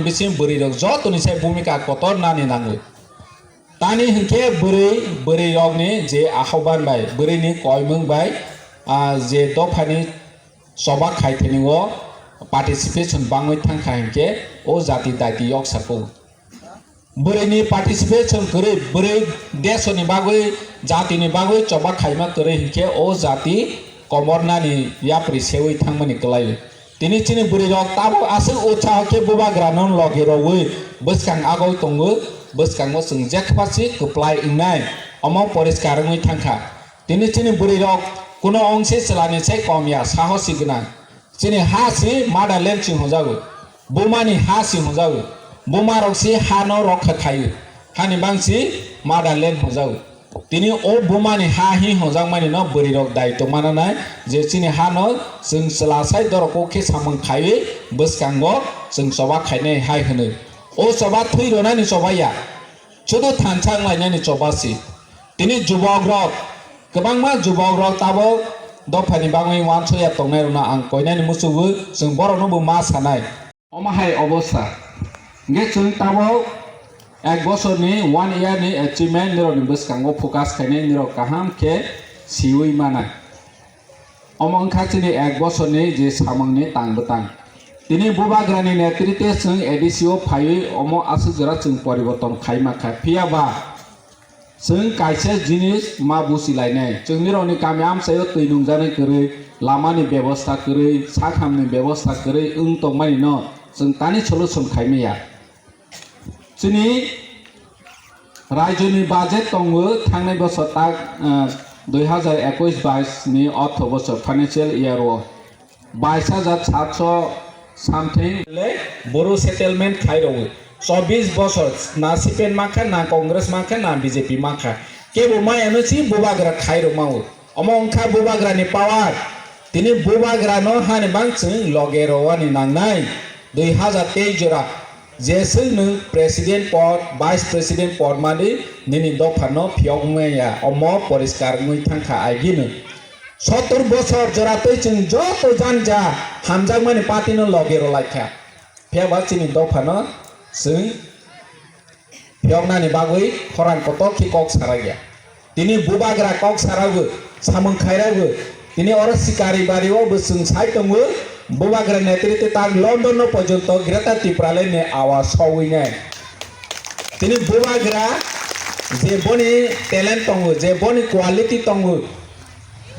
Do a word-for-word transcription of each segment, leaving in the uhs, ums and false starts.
Bising bwrwi rok joto ni sai bhumika kotor nani nango. Tani hinkhe bwrwi, bwrwi rok ni je ahoban bai, bwrwi ni koimung bai, ah, je dopha ni choba khai thani o participation bangwi thangkha hinkhe o jati daiti yok sako. Bwrwi ni participation kwrwi, bwrwi desh ni bagwi, jati ni bagwi choba khaima kwrwi hinkhe o jati komor nani yapri sewi thangmani kwlai. Tini chini bwrwi rok tabuk aswk utsaho khe bubagra no logi rogwi bwskang agoi tongo, bwskango chwng jekphasi kwplai wngnai, omo poriskar wngwi thangkha. Tini chini bwrwi rok kuno ongse chwla ni sai kom ya, sahosi gwnang. Chini ha si motherland si hwnjago, buma ni ha si hwnjago, buma rok si ha no rokha khaio, hani bang si motherland hwnjago. Tini o buma ni ha hi hwnjakmani no bwrwi rok daito mana nai je chini ha no chwng chwla sai dorok khe samung khaiwi bwskango chwng choba khainai hai hwnwi. O choba thwi rwnani choba ya, sudu thansa wnglainani choba si. Tini jubok rok, kwbangma jubok rok tabuk dophani bagwi uansukya tongnai rokno ang koinani muchungo chwng borok no bo ma sanai. Omo hai obostha. Hingke chwng tabuk ek bosor ni, one year ni achievement nirok ni bwskango focus khainai, nirok kaham khe siwi mana. Omo wngkha chini ek bosor ni je samung ni tang bwtang. Tini bubagra ni netritwe chwng A D C o phaiwi omo aswk jora chwng poriborton khai mankha. Phiya ba chwng kaisa jinis ma buchi lainai. Chwng nirok ni kami amchaio twi nungjaknai kwrwi, lama ni bebosta kwrwi, sakham ni bebosta kwrwi wng tongmani no chwng tani solution khai maya. Chini rajyo ni budget tongo thangnai bosor tak, ah, dui hazar ekush bais ni ortho bosor, financial year o bais hajar satso something le Boru settlement khai rwo. Chobbish bosor na C P M mankha, na Congress mankha, na B J P mankha. Kebo maya no si bubagra khai rwmao. Omo wngkha bubagra ni power. Tini bubagra no hani bang chwng loge rwani nangnai. Dui hazar teis jora jeswk nwng president pod, vice president pod mani nini dopha no phiyok maya. Omo poriskar wngwi thangkha agini. Sottor bosor jora twi chwng joto janja hamjakmani party no loge rwlaikha. Phiya ba chini dopha no chwng phiyoknani bagwi khorang kotor khe kok sarakya. Tini bubagra kok sarago, samung khairago. Tini oro Sikari bari o bo chwng sai tongo, bubagra netritwe tak London no porjonto Greater Tipraland ni awa sowinai. Tini bubagra je boni talent tongo, je boni quality tongo,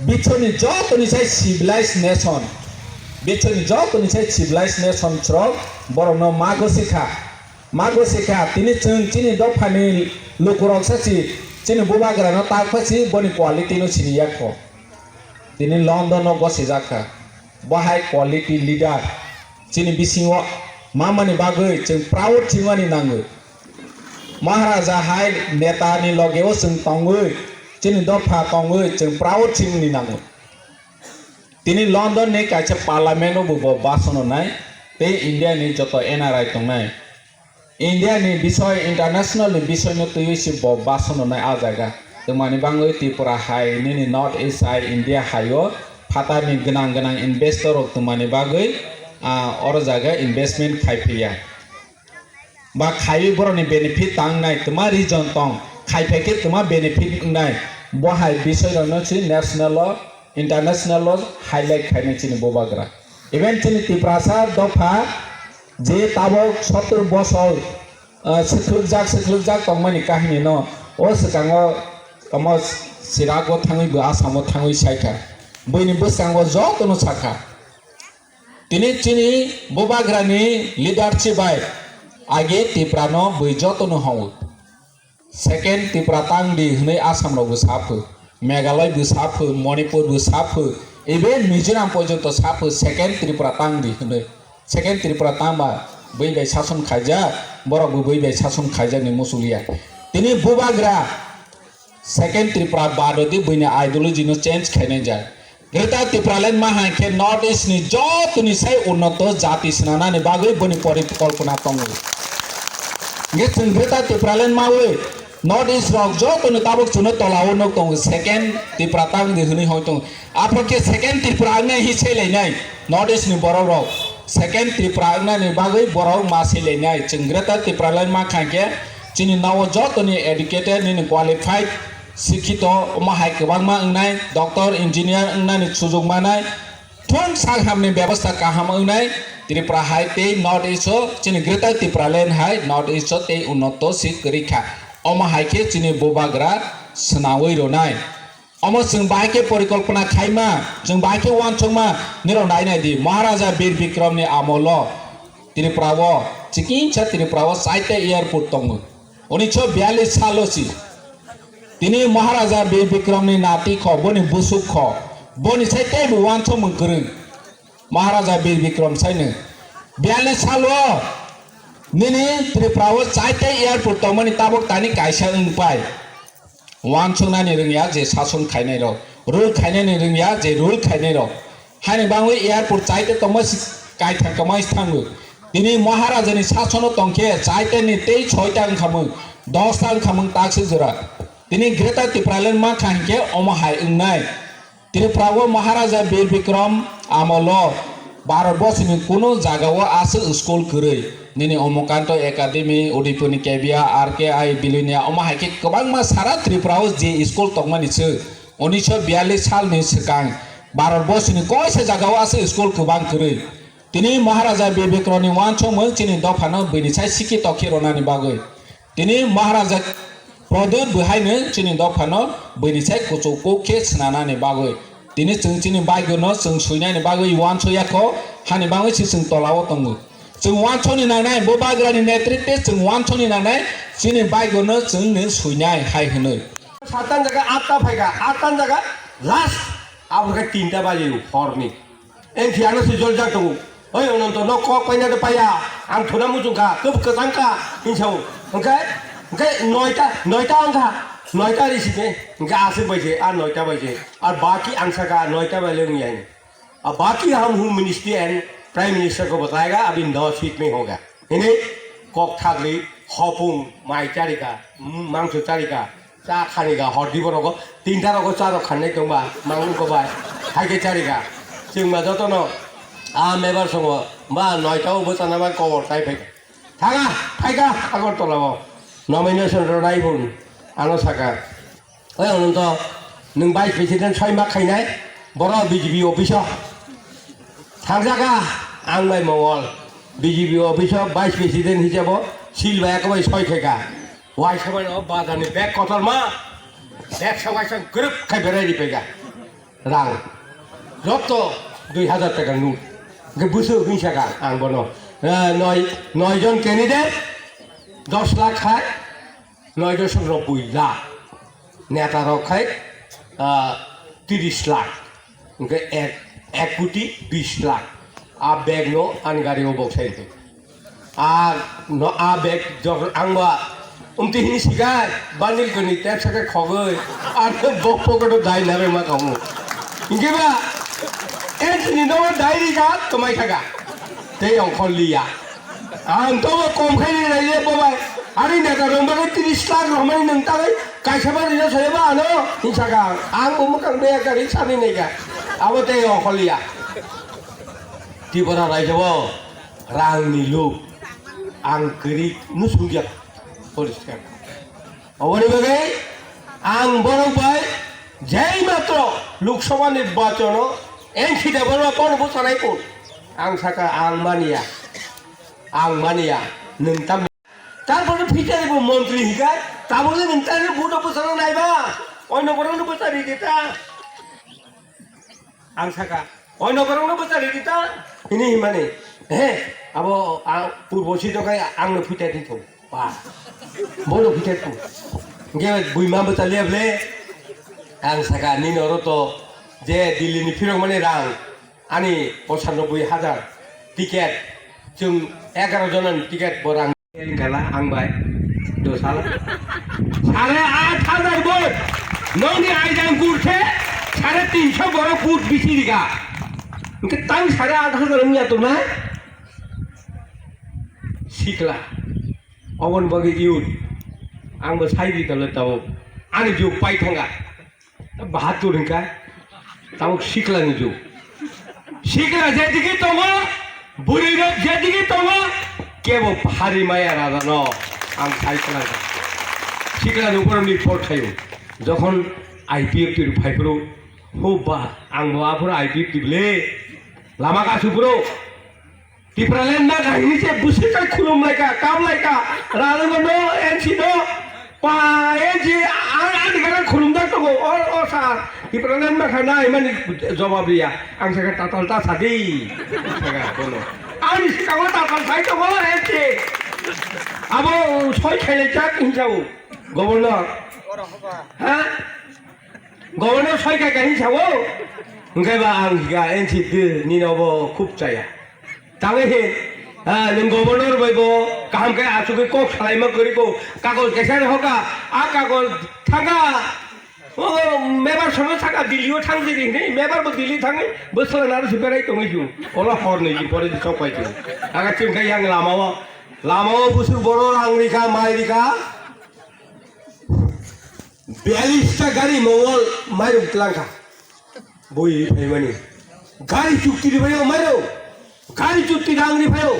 biswni jotoni sai civilized nation, biswni jotoni sai civilized nation srok borokno mago sikha, mago sikha. Tini chwng chini dophani lukurok sasi chini bubagrano tak phasi boni quality no sini yakho. Tini London no gosijak kha. Bo hai quality leader chini bisingo mamani bagwi chwng proud thwimani nango. Maharaja hai neta ni loge o chwng tongwi, chini dopha tongwi chwng proud thwimani nango. Tini London ni kaisa parliament o bo, bo basono nai tei India ni joto N R I tongnai. India ni bisoi, international ni bisoi no twiwi se bo basono nai a jaga. Twmani bangwi Tripura hai nini North East hai India hai o phatar ni gwnang gwnang investor rok twmani bagwi, ah, oro jaga investment khai phiya. Ba khaiwi borok ni benefit tang nai twma region tong khai phai khe twma benefit wngnai. Bo hai bisoi rok no se national o, international o highlight khainai chini bubagra. Even chini Tiprasa dopha je tabok sottor bosor, ah, swkhlwkjak, swkhlwkjak tongmani kahini no o swkango omo Chirag o thangwi bo Assam o thangwi saikha. Buini bwskango jotono sakha. Tini chini bubagra ni leadership bai age Tripura no bui jotono hwngo. Second Tripura tang di hwnwi Assam rok bo sa pho, Meghalaya bo sa pho, Manipur bo sa pho, even Mizoram porjonto sa pho, second Tripura tang di hwnwi. Second Tripura tang ba bui bai sason khaijak, borok bo bui bai sason khaijak ni muchung liya. Tini bubagra second Tripura bad di buini ideology no change khainai jak. Greater Tipraland ma hai khe North East ni joto ni sai unnoto jati swnanani bagwi boni porikolpona tongo. Hingkhe chwng Greater Tipraland mawi North East rok joto ni tabuk chwngno tola o nuk tongo, second Tripura tang di hwnwi hoi tongo. Aphuru khe second Tripura wngnai hi sailainai North East ni borok rok. Second Tripura wngnani bagwi borok ma swilainai. Chwng Greater Tipraland mankha hinkhe chini nogo jotoni educated, nini qualified, sikhito, omo hai kwbangma wngnai, doctor, engineer wngnani sujuk manai, thung sak hamni bebostha kaham wngnai. Tripura hai tei North East o, chini Greater Tipraland hai North East o tei unnoto si kwrwi kha. Omo hai khe chini bubagra swnawi rwnai. Omo chwng bahai khe porikolpona khaima, chwng bahai khe uansukma, nirok nai nai di, Maharaja Bir Bikramni amolo Tripura o, chikingsa Tripura o chaita airport tongmung. Unisho biyallis salo si. Tini Maharaja Bir Bikramni nati kho, boni busuk kho, boni sai teibo uansukmung kwrwng. Maharaja Bir Bikram saino biyallis salo nini Tripura o chaita airport tongmani tabuk tani kaisa wng pai. Uansuknani rwngya je sason khainai rok, rule khainani rwngya je rule khainai rok. Hani bangwi airport chaita tongma si-, kaithang kwmai thango. Tini Maharajani sasono tongkhe chaitani tei soita wngkhamung, dosta wngkhamung takswk jora. Tini Greater Tipraland mankha hinkhe omo hai wngnai. Tripura o Maharaja Bir Bikram amolo Bharat borsoni kunu jaga o aswk school kwrwi. Nini Omokanto Academy, Udaipurni K B R, R K I, Bilonia, omo hai khe kwbangma sara Tripura o je school tongmani swk. Unisho biyallis salni swkang Bharat borsoni koisa jaga o aswk school kwbang kwrwi. Tini Maharaja Bir Bikramni uansukmung chini dophano bini sai sikhi tokhi rwnani bagwi. Tini Maharaja Pradyut bwhaino chini dophano bini sai kuchuk kuk khe swnanani bagwi. Tini chwng chini baigono chwng swinani bagwi uansukya kho, hani bagwi se chwng tolao tongo. Chwng uansukni nangnai, bo bagrani netritwe chwng uansukni nangnai, chini baigono chwngno swinai hai hwnwi. Satan jaga atta phaika, atta jaga last, aboni tinta baji horni. Eng phiano se joljak tongo. Oi Ononto, no kok paina de paya. Ang thuna muchung kha, kwb kwchang kha, hinsao. Hwnkhe, hwnkhe noita, noita wngkha. Noita ri sini, hwnkhe aswk bai se, a noita bai se. Ar baki ang saka noita bai le wngya. A baki hum ministry and Prime Minister ko batayega, abhi no seat mein hoga. Hini kok thagri, hopung, mai charika, mangso charika, cha khaniga, hordi borogo, tinta rogo cha rok khanai tongba, mangnu ko bai, haike charika. Chwngma jotono, a mebar songo, ba noita o bwchana bai kobor tai phaika. Thaga, phaika, Agartala o. Nomination ro nai bun, ano saka. Oi Ononto, nwng Vice President soi ma khainai, boro B J P office o. Thangjaga, ang bai Mongol, B J P office o Vice President hisabo, sil bai ako bai soi khaika. Waisa bai o bazar ni bag kotor ma, bag sa waisa group khai berai ri pega. Rang. Joto dui hajar taka note. Hwnkhe bwswk hwnwi sakha ang bono. Eh, noi, noi jon candidate, dos lakh khai, noi doshok nobboi lakh. Neta rok khai, ah, tiris lakh. Hwnkhe ek, ek koti bis lakh. A bag no ani gari o bok sai. A no, a bag jok ang ba umti hini sigai, bandil koni tep sake khogoi, ar bok pokoto dai nare ma kamu. Hingke ba, en sini no dai ri ga, kamai thaga. Tei ongkhor liya. Ang to bo kom khai ri rai le bo bai. Ari neta rong ba tiris lakh rong mani nang ta bai, kaisa ba ri na sai ba ano, hin saka. Ang bo mukang be ka ri sani nai ga. Abo tei ongkhor liya. Tripura raijao. Rangni luk ang kwrwi nusukjak poriskar. Oboni bagwi ang borok bai jai matro Lok Sabha nirbachon o engkhi da borok bono bwchanai kun. Ang saka ang mania, ang mania, nwng tam. Tarpore phitari bo montri hikai, tabole nwng tani vote o bwchana naiba, oino borokno bwchari di ta. Ang saka, "Oi, noborokno bwchari di ta?" Hini himani, "He, abo ang purbo sito khai angno phita di thung." Ba, bono phita thung. Hingke buima bwchaliya bole. Ang saka, "Nini oro to je Delhi ni phirokmani rang, ani pochannobboi hajar ticket, chwng egaroh jonani ticket bo rang." Kala ang bai dosala. Sare aat hajar vote. Nongni aijang kurse sare tinso borok vote bisi riga. Hingke tang sare aat hajar wngya tongnai. Sikla. Oboni bagwi youth. Ang bo sai di tole tabo. Ani jug pai thanga. Bahatur hingka, tabuk sikla ni jug. Sikla jediki tongo, Bwrwi rok jedigi tongo, kebo phari maya raja no ang sai khwlai. Sikla ni upor ni por thayo. Jokhon I P F T ri phai phuru, ho ba, ang bo aphuru I P F T bile. Lama kasu phuru. Tipraland ma kahini se bwswk kai khulum lai ka, kam lai ka. Raja no N C no. Pa, e ji, a, a, ni gara khulumjak tongo, o, o sir, Tipraland ma kha nai mani jawab riya, ang saka tatal ta sadi, saka bono, ani saka o tatal sai tongo, e ji, abo soi khailai jak hinjao, governor, ha, governor soi khai khai hinjao, hingke ba ang higa N C ni no bo khub chaya. Tangwi hin, ah, nwng governor bai bo kaham khe asugwi kok salaima kwrwi ko, kagoj kaisa rw hoka, a kagoj thangka, o mebar sono saka Delhi o thang jiri hinwi, mebar bo Delhi thangwi, bwswla naro se berai tongwi su, olo hor nwi di pore di sok pai su, aga chwng khe yang lama o, lama o bwswk borok rang rikha, mai rikha, biyalista gari mongol mairung tlangkha. Bui ri phaimani. Gari chukti ri phaio mairung. Gari chukti rang ri phaio.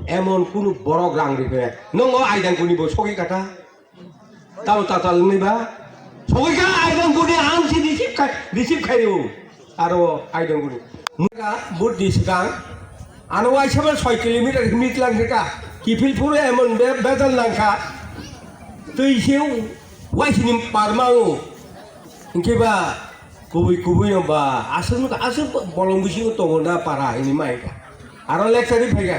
Emon kunu borok rang ri phaiya. Nongo aidang kuni bo sogwi kata. Tamo tatal ni ba. Sogwi ka aidang kuni ang si receive khai, receive khai rio. Aro aidang kuni. Mura bud ni sikang. Ano waisa ba soi kilometer himni tlang kha. Kipil phuru emon be-, bejal nang kha. Twi se waisini parma o. Hingke ba kubui kubui no ba aswk aswk bolong bisingo tongo na para hini mai ka. Aro lecture ri phai ka.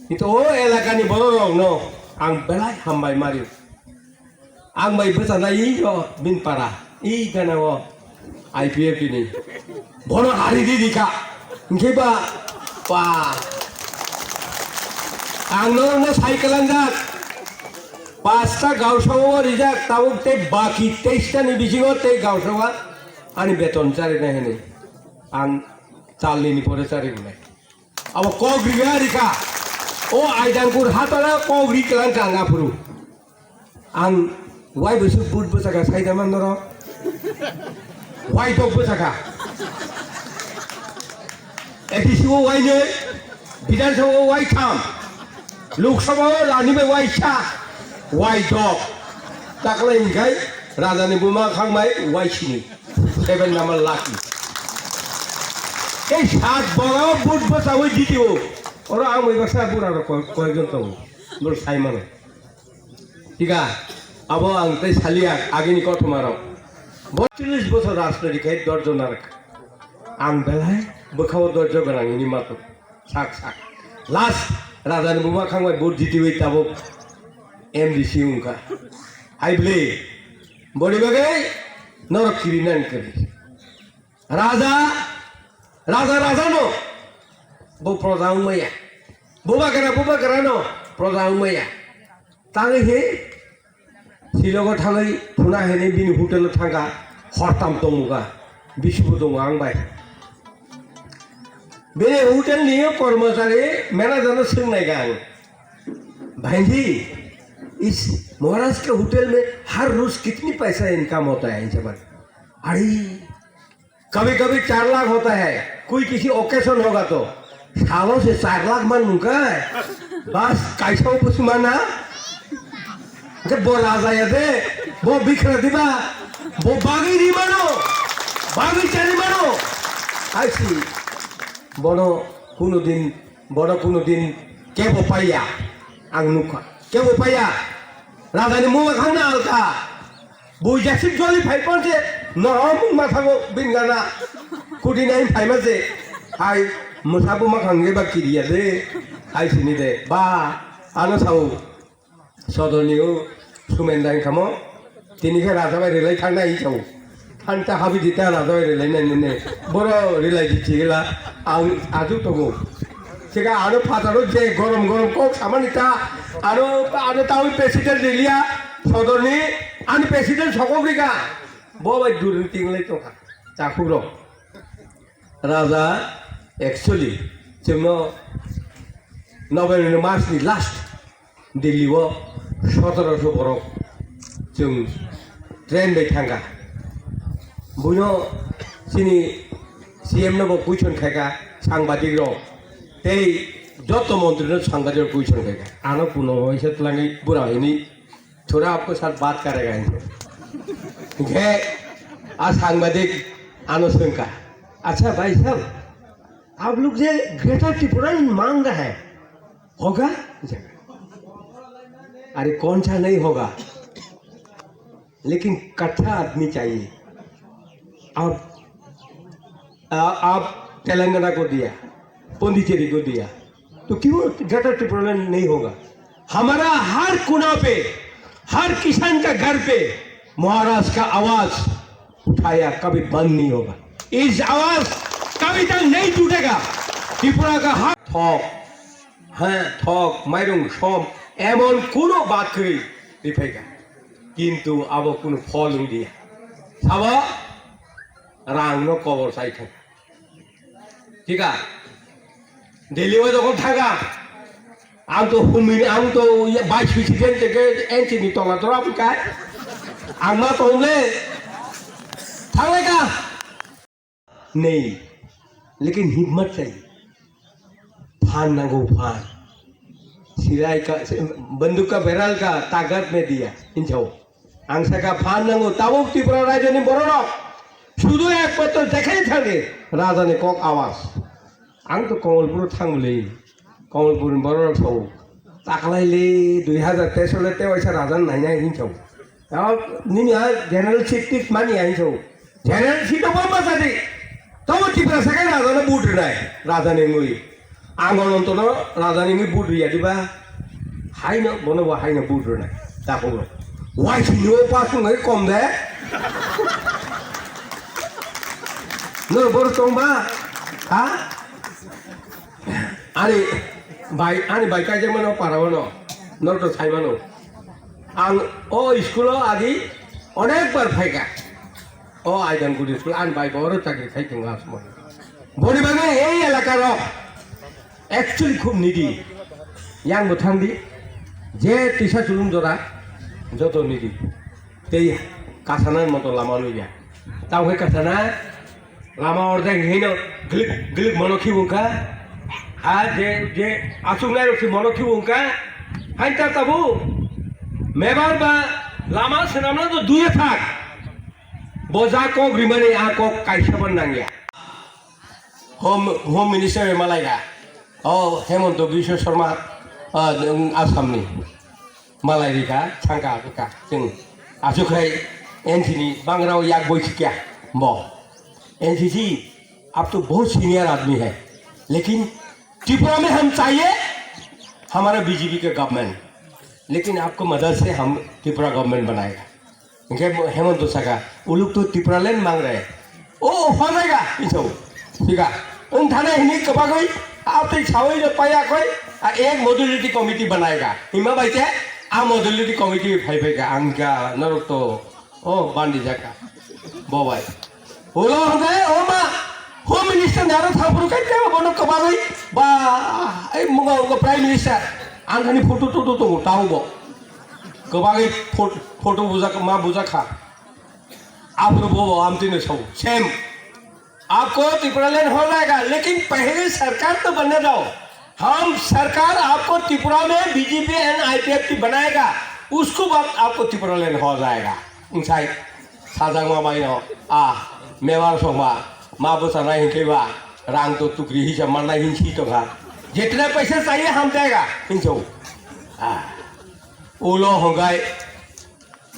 Ito o elaka ni borok rok no ang belai hambai mari. Ang bai bwchanai i o bin para i gana o I P F ni. Bono hari di di ka. Hingke ba pa. Ang no no sai kalangjak. Pasta gausao rijak tabuk te baki teista ni bisingo te gausao ani beton chari na hini. Ang chalni ni pore chari gunai. Abo kok riga rika. O aidangkur hatala kok ri kalang kanga phuru. Ang wai bwswk bud bwsaka saida man norok. Wai tok bwsaka. A D C o wai nei, Bidhan Sabha o wai tham, Lok Sabha o lani bai wai sa, wai tok. Taklai hingkai Raja ni buma khang bai wai sini. Seven number lucky. Ei sat boro bud bwsawi jiti o. Oro ang bai baksa bura rok koi-, koyekjon tongo. Boro sai mano. Tiga, abo ang tei saliya agini kothoma rok. Bo cholish bosor rajniti khai dorjo narwk. Ang belai bwkhao dorjo gwnang hini mato. Sak sak. Last, Raja ni buma khang bai vote jitiwi tabuk M D C wngkha. Hai bwle, boni bagwi norok kiri nang kiri. Raja, raja, raja no. Bo proja wngmaya. Bubagra, bubagra no. Proja wngmaya. Tangwi he, silogo thangwi thuna hene bini hotel o thangkha, hortam tongo ka. Bisibo tongo ang bai. Bini hotel ni kormochari manager no swngnai ka ang. भाई जी, इस महाराज के होटल में हर रोज कितनी पैसा इनकम होता है इनसे बात। अरे, कभी कभी चार लाख होता है, कोई किसी ओकेशन होगा तो। सालों से चार लाख मान मुका है। बस कैसा हो कुछ माना? Ke bo raja ya de, bo bikra diba, bo bagwi ri mano, bagwi chari mano. Aisi, bono kuno din, bono kuno din kebo paiya, ang nukha, kebo paiya. Raja ni mungma khangna alka, bo jasik joli phai ponse, no mungma thago bin gana, kudi nai phai ma se, hai, musabu ma khangge ba kiriya de, hai sini de, ba, ano sao. Sodorni o Sumendra wngkha mo. Tini khe raja bai relai thang nai chao. Thanta habi di ta raja bai relai nai nene. Boro relai di chigla ang aju tongo. Chega ano phataro je gorom gorom kok samani ta. Ano ano tawi president relia sodorni ani president sokok rika. Bo bai durin tinglai tongkha. Chakhuk rok. Raja actually chwngno November masni last Delhi o sotoroso borok chwng train bai thangkha. Buino chini C M no bo question khaikha sangbadik rok. Tei joto montri no sangbadik question khaikha. Ano kuno waisa twlangwi bura hini, "Thora aapko saath baat karega," hinwi. Hinkhe a sangbadik ano swngkha, "Acha bhai sahab, aap log ye Greater Tripura mein mang raha hai, hoga?" Are kaun sa nahi hoga? लेकिन कच्चा आदमी चाहिए। आप, आ, आप तेलंगाना को दिया, पुडुचेरी को दिया, तो क्यों ग्रेटर टिप्रोलैंड नहीं होगा? हमारा हर कोना पे, हर किसान का घर पे महाराष्ट्र का आवाज उठाया, कभी बंद नहीं होगा। इस आवाज कभी तक नहीं टूटेगा। त्रिपुरा का हर थोक, हाँ, थोक, माइरंग, सम, एमन कोनो बात करी रिफाइगा। Kintu abo kunu phol wng di. Sabo rang no kobor sai thang. Thik a? Delhi o jokhon thaga, ang to humini, ang to ya bai susi den teke enchi ni tola tora bukai. Ang ma to le thanglai ka. Nei, lekin himmat chahiye. Phan nango, phan. Sirai ka, banduk ka barrel ka takat mein diya, hinjao. Ang saka phan nango, tabuk Tripura rajyoni bororok. Sudu ekmatro dekhai thangdi, rajani kok awas. Ang to Kamalpuro thangmuli. Kamalpurni bororok sao, "Taklaile dui hazar teis le tei waisa raja nainai," hinwi sao. Tamo nini a general seat tit mani hinwi sao. General seat o bamba sadi. Tamo Tiprasa khe rajano vote rwnai. Rajani wngwi. Ang Anantono rajani wngwi vote rwya diba? Haino, bono bo haino vote rwnai. Takhuk rok. Waisini o pass wngwi kom de. No bor tongba? Ha? Ani bai, ani bai kaijak mano para o no, norok to sai mano. Ang o school o agi onek bar phaikha. O Aidankudi school ani bai bo oro chakri khai tongo asmo. Boni bagwi ei elaka rok actually khub needy. Yang bo thangdi, je tisa chulung jora joto needy. Tei kasana moto lama nukya. Tamo khe kasana lama ordek hino glik glik mono khibu wngkha. Ha je je aswk nairok se mono khibu wngkha. Hain ta tabu mebar ba lama swnamna to duya thak. Bo ja kok rimani a kok kaisa ban nangya. Home, Home Minister bai malai kha. O Hemanta Biswa Sarma, ah, Assam ni. Malai ri kha, thang kha, kha, chwng. Aswk khai N C ni bangrao yak boi sikya. Bo. N C C, ab to bahut senior aadmi hai. Lekin Tripura mein hum chahiye, hamara B J P ka government. Lekin aapko madad se hum Tripura government banayega. Hingke bo Hemanta saka, "Uluk to Tipraland mang rahe." O, ho jayega, iso. Thik hai. Wng thana hini kwbagwi, a twi sawi rw paiya koi, a ek modality committee banayega. Hima bai khe, a modality committee phai phai kha, ang kha norok to, o, bandi jaka. Bo bai. Ulo hwnkhe, o ma, Home Minister ni aro thangphuru khe, kebo bono kwbagwi, ba, ei, mungo, mungo Prime Minister, ang thani photo, toto tongo, tao bo. Kwbagwi phot-, photo bujak, ma bujak kha. Aphuru bo, bo amtwi no sao. Same. आपको त्रिपुरालैंड हो जाएगा, लेकिन पहले सरकार तो बनने दो। हम सरकार आपको त्रिपुरा में B J P and I P F T बनाएगा, उसको बाद आपको त्रिपुरालैंड हो जाएगा। Wngsai sajak ma bai no, a, mebar sokma, ma bwchanai hinkhe ba, rang to tukri hisa mannai hinsi tongkha. जितने पैसे चाहिए हम देगा, hinso. A, ulo hongkai,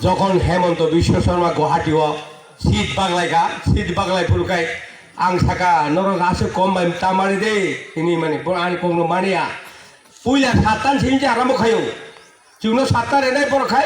jokhon Hemanta Biswa Sarma Guwahati o seat baglai kha, seat baglai phuru khai, ang saka, "Norok aswk kom bai ta mani de," hini mani, bo ani kokno mani ya. Puila sattan sini je aramo khayo. Chwngno satta renai borok khai,